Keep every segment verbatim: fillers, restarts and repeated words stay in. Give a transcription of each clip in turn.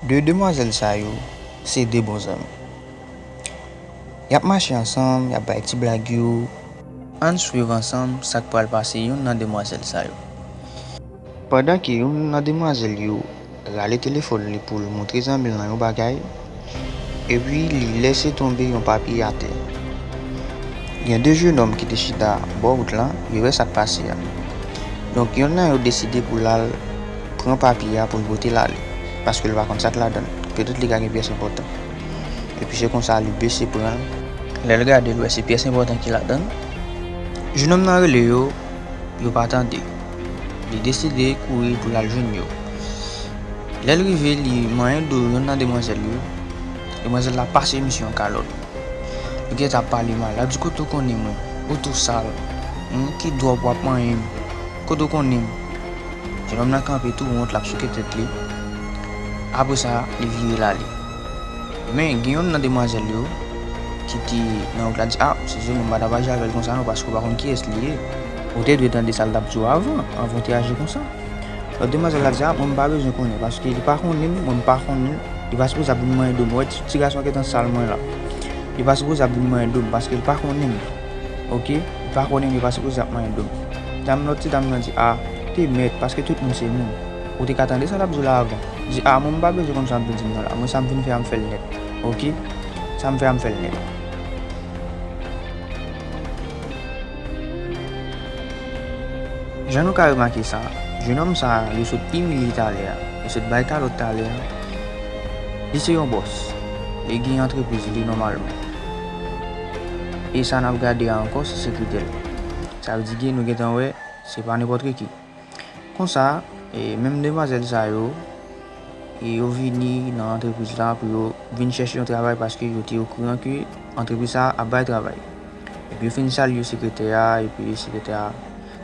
De demwazèl sa yo, se de bon zanmi. Y ap mache ansanm, y ap bay ti blag yo. Ann swiv ansanm sa k pral pase youn nan demwazèl sa yo. Pandan ke youn nan demwazèl yo rale telefòn li pou l montre zanmi l lan yon bagay, epi li lèse tonbe yon papye atè. Gen de jenòm ki te chita bò wout lan, yo wè sa k pase a. Donk, yonn nan yo deside pou l al pran papye a pou l pote l ale, paske l pa konn sa k ladan l. Petèt li ka gen pyès enpòtan. Epi se konsa li bese pran l. Lè l gade, l wè se pyès enpòtan ki ladan l. Jenòm nan rele yo, yo pa tande. Li deside kouri pou l al jwenn yo. Lè l rive, li manyen do yonn nan demwazèl yo. Demwazèl la pase misye yon kalòt. Li gentan ap pale mal. L ap di, "Kote w konnen mwen? Ou tou sal. Hmm, ki dwòb w ap manyen m? Kote w konnen m?" Jenòm nan kanpe tou wont, l ap souke tèt li. Apre sa, li vire l ale. Men, gen yonn nan demwazèl yo ki te nan wout la di, "A, Sezon, m pa t ap aji avè l konsa non, paske w pa konn kiyès li ye. Ou te dwe tande sa l t ap di w avan, anvan w te aji konsa." Lòt demwazèl la di, "A, mwen, m pa bezwen konnen, paske li pa konnen m, mwen, m pa konnen l. Li pa sipoze ap vin manyen do m. Ou wè ti, ti gason gentan sal mwen la. Li pa sipoze ap vin manyen do m, paske li pa konnen m. Oke? Li pa konnen m, li pa sipoze ap manyen do m." Dam, lòt ti dam nan di, "A, te mèt, paske tout moun se moun. Ou te ka tande sa l ap di w la avan. Di, a, mwen, m pa bezwen konn sa w ap vin di m nan la. Mwen, sa m vin fè a, m fè l nèt. Oke? Sa m fè a, m fè l nèt." Jan nou ka remake sa, jenòm sa a, yo sot imilye talè a, yo sot bay kalòt talè a, li se yon bòs, li gen antrepriz li nòmalman. E sa n ap gade a ankò, se sekretè l. Sa vle di ke nou gentan wè, se pa nenpòt ki. Konsa, e menm demwazèl sa yo, e yo vini nan antrepriz la pou yo vin chèche yon travay paske yo te okouran ke antrepriz sa a ap bay travay. Epi yo fin salye sekretè a, epi sekretè a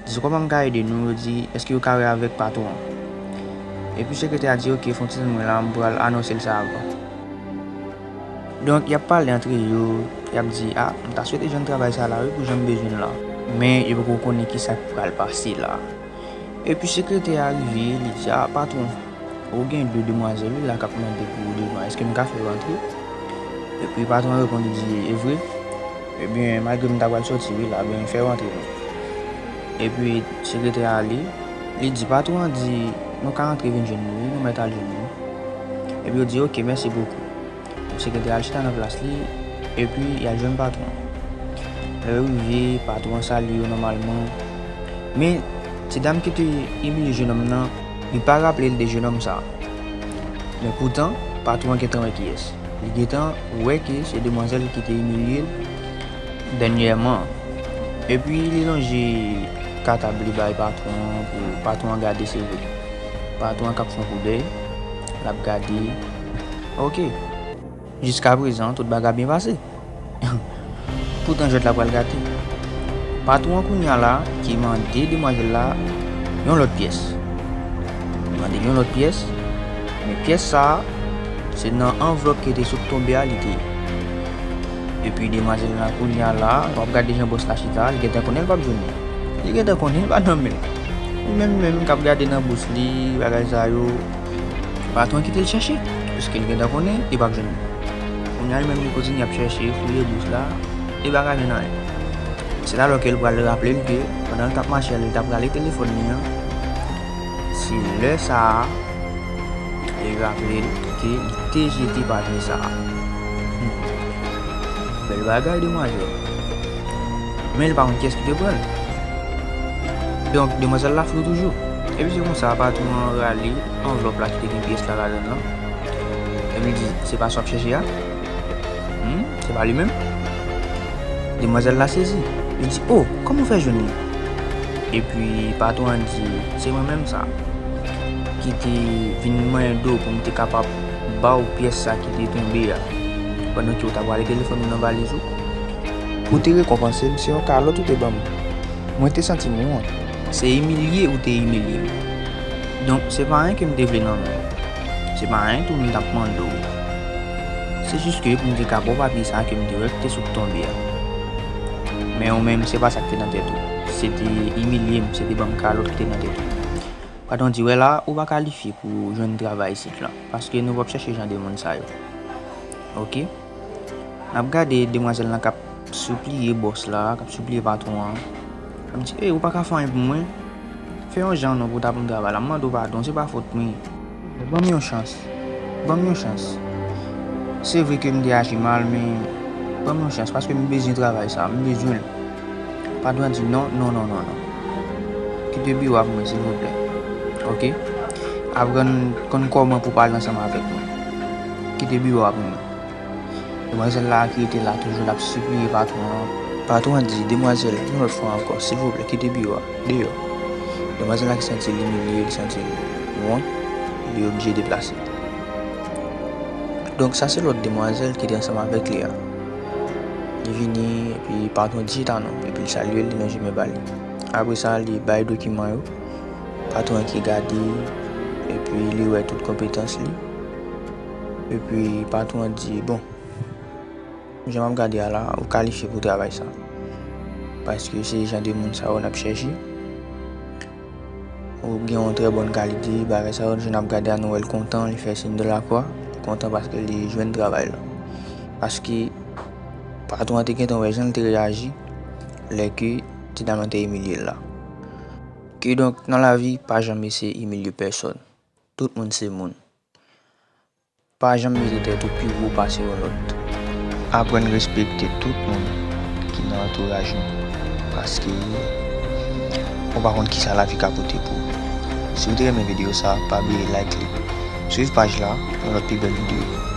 di, "Kòman m ka ede nou?" Yo di, "Èske yo ka wè avèk patwon an?" Epi sekretè a di, "Oke, fè yon ti tann mwen la, m pral anonse l sa avan." Donk, y ap pale antre yo, y ap di, "A, m ta swete jwenn travay sa la, wi, pou jan m bezwen l la." Men, yo poko konnen kisa k pral pase la. Epi sekretè a rive, li di, "A, patwon, ou gen de demwazèl, wi, la k ap mande pou ou devan. Èske m ka fè yo antre?" Epi patwon an reponn, li di, "E vre? Ebyen, malgre m ta pral soti, wi, la, ben, fè yo antre non." Epi sekretè a ale, li di, "Patwon an di, nou ka antre vin jwenn nou, wi, nou mèt al jwenn nou." Epi yo di, "Oke, mèsi bokou." Sekretè a al chita nan plas li, epi y al jwenn patwon an. Lè yo rive, patwon an salye yo nòmalman. Men, ti dam ki te imilye jenòm nan, li pa raple l de jenòm sa a. Men poutan, patwon an gentan wè kiyès. Li gentan wè ke se demwazèl ki te imilye l dènyèman. Epi li lonje katab li bay patwon an pou patwon an gade se vre. Patwon an k ap fè yon koudèy, l ap gade. Oke. Jiskaprezan, tout bagay byen pase. Poutan jwèt la pral gate. Patwon an kounye a la ki mande demwazèl la yon lòt pyès. Li mande l yon lòt pyès, men pyès sa a, se nan anvlòp ki te sot tonbe a li te ye. Epi demwazèl la kounye a la, w ap gade jan bòs la chita, li gentan konnen l p ap jwenn li. Li gentan konnen l pa nan men l. Li menm menm k ap gade nan bous li, bagay sa yo. Patwon an kite l chèche, piske l gentan konnen li p ap jwenn li. Kounye a li menm li kontinye ap chèche, fouye bous la, li pa ka jwenn anyen. Se la lò ke l pral raple l ke pandan l t ap mache a, li t ap rale telefòn li an. Se lè sa a, li raple l ke li te jete papye sa a. Hmm. Bèl bagay, demwazèl. Men li pa konn kiyès ki te pran l. Donk, demwazèl la flou toujou. Epi se konsa, patwon an rale anvlòp la ki te gen pyès la ladan l lan. Epi li di, "Se pa sa w ap chèche a? Hmm, se pa li menm?" Demwazèl la sezi. Li di, "O, kòman w fè jwenn li?" Epi patwon an di, "Se mwen menm sa, ki te vin manyen do pou m te kapab ba w pyès sa ki te tonbe a, pandan ke w t ap rale telefòn ou nan valiz ou. Pou w te rekonpanse m, se yon kalòt ou te ban m. Mwen te santi m wont. Se imilye ou te imilye m. Donk, se pa anyen ke m te vle nan men w. Se pa anyen tou m t ap mande w. Se jis ke pou m te ka ba w papye sa a ke m te wè ki te sot tonbe a. Men ou menm, se pa sa k te nan tèt ou. Se te imilye m, se te ban m kalòt ki te nan tèt ou." Patwon di, wè la, ou pa kalifye pou jwenn travay isit la, paske nou p ap chèche jan de moun sa yo. Oke. N ap gade demwazèl lan k ap sipliye bòs la, k ap sipliye patwon an. L ap di, ey, ou pa ka fè anyen pou mwen? Fè yon jan non pou w ta ban m travay la. M mande w padon, se pa fòt mwen. Ban m yon chans. Ban m yon chans. Se vre ke m te aji mal, men ban m yon chans, paske m bezwen travay sa, m bezwen l. Patwon an di, non, non, non, non, non. Kite biwo a pou mwen, silvouplè. Oke? Aprann konn kòman pou pale ansanm avèk mwen. Kite biwo a pou mwen. Demwazèl la ki rete la toujou, l ap sipliye patwon an. Patwon an di, demwazèl, yon lòt fwa ankò, silvouplè, kite biwo a, deyò. Demwazèl la ki santi l imilye, li santi l wont, li oblije deplase. Donk, sa se lòt demwazèl ki te ansanm avèk li a. Li vini, epi patwon di chita non, epi l salye l, li lonje men ba li. Apre sa, li bay dokiman yo. Patwon an ki gade, epi li wè tout konpetans li. Epi patwon an di, bon, jan m ap gade a la, ou kalifye pou travay sa. Paske se jan de moun sa yo n ap chèche. Ou gen yon trè bòn kalite, bagay sa yo, jan n ap gade a, nou wè l kontan, li fè siy de lakwa, li kontan paske li jwenn travay la. Paske patwon an te gentan wè jan l te reyaji lè ke ti dam lan te imilye l la. Kidonk, nan lavi, pa janm eseye imilye pèsòn. Tout moun se moun. Pa janm mete tèt ou pi wo pase yon lòt. Aprann respekte tout moun ki nan antouraj nou, paske ou pa konn kisa lavi ka pote pou ou. Si w te renmen videyo sa, pa bliye like li. Swiv paj la pou yon lòt pi bèl videyo.